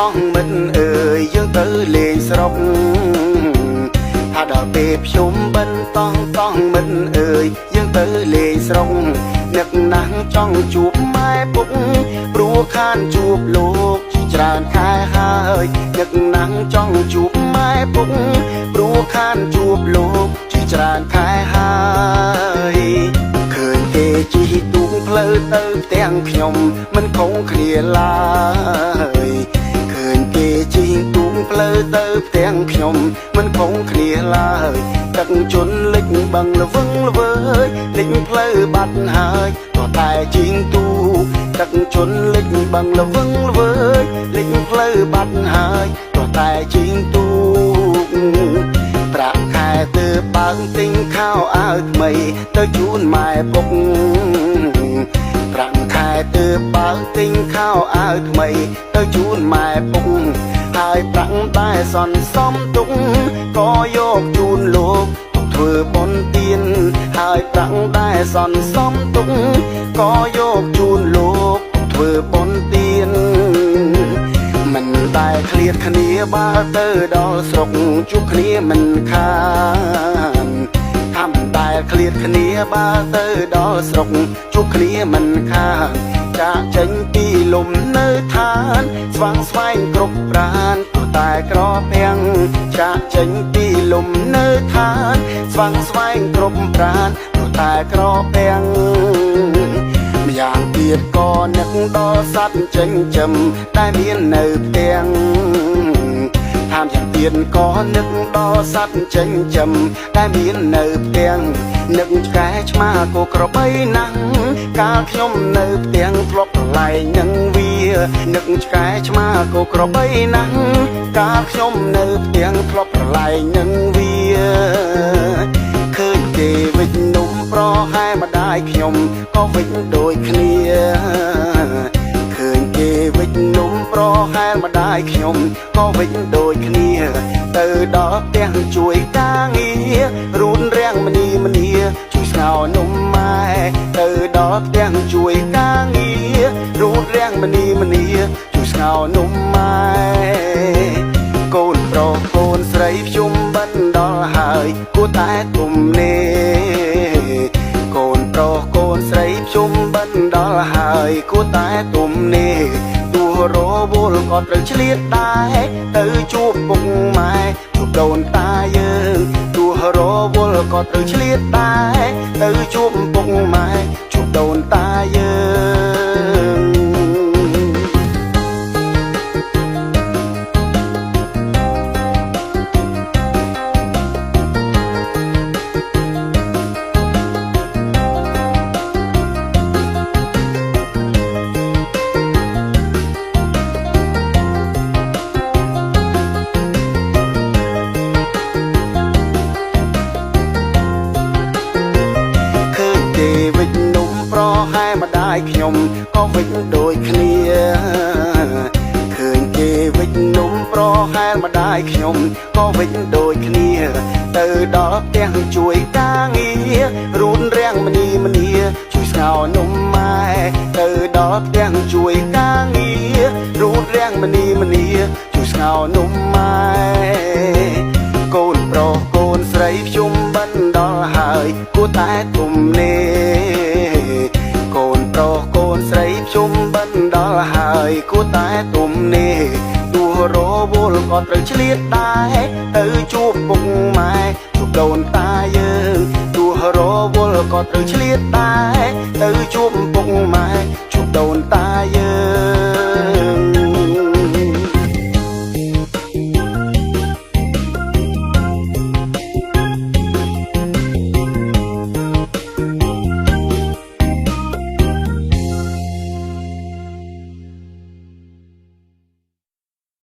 តង់មិត្តអើយយើងទៅលេងស្រុកថាដល់ពេលភ្ជុំបិណ្ឌតង់តង់មិត្តអើយយើងទៅលេងស្រុកនឹកណាស់ចង់ជួបម៉ែពុកព្រោះខានជួបលោកជាច្រើនខែហើយនឹកណាស់ចង់ជួបម៉ែពុកព្រោះខានជួបលោកជាច្រើនខែហើយឃើញគេជិះទូកផ្លូវទៅផ្ទាំងខ្ញុំមិនខុសគ្នាឡើយឃើញគេជិះទូកផ្លូវទៅផ្ទាំងខ្ញុំមិនខុសគ្នាឡើយទឹកជន់លិចបឹងល្វឹងល្វើយលិចផ្លូវបាត់ហើយក៏តែជិះទូកទឹកជន់លិចបឹងល្វឹងល្វើយលិចផ្លូវបាត់ហើយក៏តែជិះទូកប្រាក់ខែទើបបើកទិញខោអាវថ្មីទៅជូនម៉ែពុកប្រាក់ខែទើបបើកទិញខោអាវថ្មីទៅជូនម៉ែពុកហើយប្រាក់តែសន្សំទុកក៏យកជូនលោកទុកធ្វើបុណ្យទានហើយប្រាក់តែសន្សំទុកក៏យកជូនលោកទុកធ្វើបុណ្យទានមិនដែលឃ្លាតគ្នាបើទៅដល់ស្រុកជួបគ្នាមិនខានថាមិនដែលឃ្លាតគ្នាបើទៅដល់ស្រុកជួបគ្នាមិនខានចាកចេញពីលំនៅឋានស្វាងស្វែងគ្រប់ប្រានទោះតែក្រពាំងចាកចេញពីលំនៅឋានស្វាងស្វែងគ្រប់ប្រានទោះតែក្រពាំងម្យ៉ាងទៀតក៏នឹកដល់សត្វចិញ្ចឹមតែមាននៅផ្ទាំងតាមយ៉ាងទៀតក៏នឹកដល់សត្វចិញ្ចឹមតែមាននៅផ្ទាំងនឹកឆ្កែឆ្មាគោក្របីណាស់កាលខ្ញុំនៅផ្ទាំងធ្លាប់ប្រឡែងនឹងវានឹកឆ្កែឆ្មាគោក្របីណាស់កាលខ្ញុំនៅផ្ទាំងធ្លាប់ប្រឡែងនឹងវាឃើញគេវិចនំប្រហែម្ដាយខ្ញុំក៏វិចដូចគ្នាឃើញគេវិចនំប្រហែម្ដាយខ្ញុំក៏វិចដូចគ្នាទៅដល់ផ្ទះជួយការងាររូនរាំងមនីមនីជួយស្ងោនំម៉ែទៅដល់ផ្ទះជួយការងាររូនរាំងមនីមនីជួយស្ងោនំម៉ែកូនប្រុសកូនស្រីភ្ជុំបិណ្ឌដល់ហើយគួរតែទុំនេកូនប្រុសកូនស្រីភ្ជុំបិណ្ឌដល់ហើយគួរតែទុំនេទោះរវល់ក៏ត្រូវឆ្លៀតដែរទៅជួបពុកម៉ែជួបដូនតាយើងទោះរវល់ក៏ត្រូវឆ្លៀតដែរទៅជួបពុកម៉ែជួបដូនតាយើងឃើញគេវិចនំប្រហែម្ដាយខ្ញុំក៏វិចដូចគ្នាឃើញគេវិចនំប្រហែម្ដាយខ្ញុំក៏វិចដូចគ្នាទៅដល់ផ្ទះជួយការងាររូនរាំងមនីមនីជួយស្ងោនំម៉ែទៅដល់ផ្ទះជួយការងាររូនរាំងមនីមនីជួយស្ងោនំម៉ែកូនប្រុសកូនស្រីភ្ជុំបិណ្ឌដល់ហើយគួរតែទុំនេកូនប្រុសកូនស្រីភ្ជុំបិណ្ឌដល់ហើយគួរតែទុំនេទោះរវល់ក៏ត្រូវឆ្លៀតដែរទៅជួបពុកម៉ែជួបដូនតាយើងទោះរវល់ក៏ត្រូវឆ្លៀតដែរទៅជួបពុកម៉ែជួបដូនតាយើ